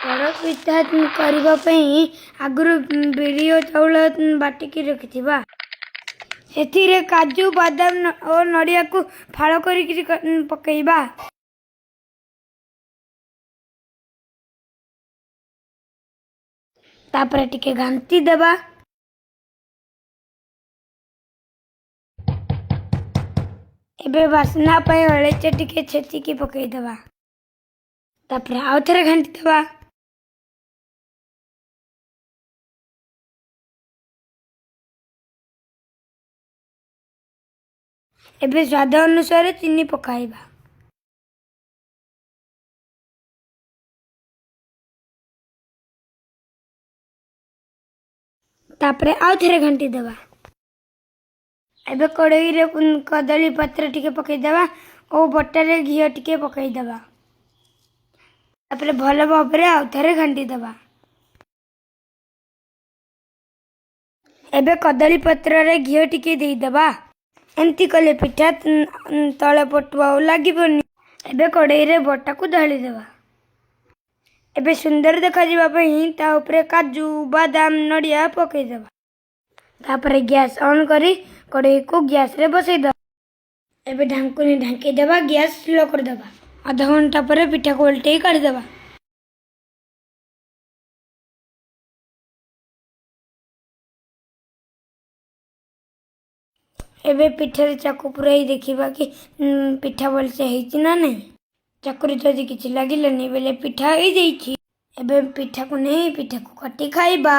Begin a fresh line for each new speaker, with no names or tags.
ପୋଡ଼ ପିଠା କରିବା ପାଇଁ ଆଗରୁ ବିରି ଓ ଚାଉଳ ବାଟିକି ରଖିଥିବା। ସେଥିରେ କାଜୁ, ବାଦାମ ଓ ନଡ଼ିଆକୁ ଫାଳ କରିକି ପକେଇବା। ତାପରେ ଟିକେ ଘାଣ୍ଟି ଦେବା। ଏବେ ବାସ୍ନା ପାଇଁ ଅଳେଇଚ ଟିକେ ଛେଚିକି ପକେଇଦେବା। ତାପରେ ଆଉ ଥରେ ଘାଣ୍ଟି ଦେବା। ଏବେ ସ୍ୱାଦ ଅନୁସାରେ ଚିନି ପକାଇବା। ତାପରେ ଆଉ ଥରେ ଘାଣ୍ଟି ଦେବା। ଏବେ କଡ଼େଇରେ କଦଳୀ ପତ୍ର ଟିକେ ପକେଇଦେବା ଓ ବଟାରେ ଘିଅ ଟିକେ ପକେଇଦେବା। ତାପରେ ଭଲ ଭାବରେ ଆଉ ଥରେ ଘାଣ୍ଟି ଦେବା। ଏବେ କଦଳୀ ପତ୍ରରେ ଘିଅ ଟିକେ ଦେଇଦେବା। ଏମିତି କଲେ ପିଠା ତଳେ ପଟୁ ଆଉ ଲାଗିବନି। ଏବେ କଡ଼େଇରେ ବଟାକୁ ଢାଳିଦେବା। ଏବେ ସୁନ୍ଦର ଦେଖାଯିବା ପାଇଁ ତା ଉପରେ କାଜୁ, ବାଦାମ, ନଡ଼ିଆ ପକେଇଦେବା। ତାପରେ ଗ୍ୟାସ୍ ଅନ୍ କରି କଡ଼େଇକୁ ଗ୍ୟାସ୍ରେ ବସେଇଦେବା। ଏବେ ଢାଙ୍କୁଣୀ ଢାଙ୍କିଦେବା, ଗ୍ୟାସ୍ ସ୍ଲୋ କରିଦେବା। ଅଧଘଣ୍ଟା ପରେ ପିଠାକୁ ଓଲଟେଇ କାଢ଼ିଦେବା। ଏବେ ପିଠାରେ ଚାକୁ ପୁରାଇ ଦେଖିବା କି ପିଠା ଭଲସେ ହେଇଛି ନା ନାହିଁ। ଚାକୁରେ ଯଦି କିଛି ଲାଗିଲାନି, ବେଲେ ପିଠା ହେଇଯାଇଛି। ଏବେ ପିଠାକୁ ନେଇ ପିଠାକୁ କାଟି ଖାଇବା।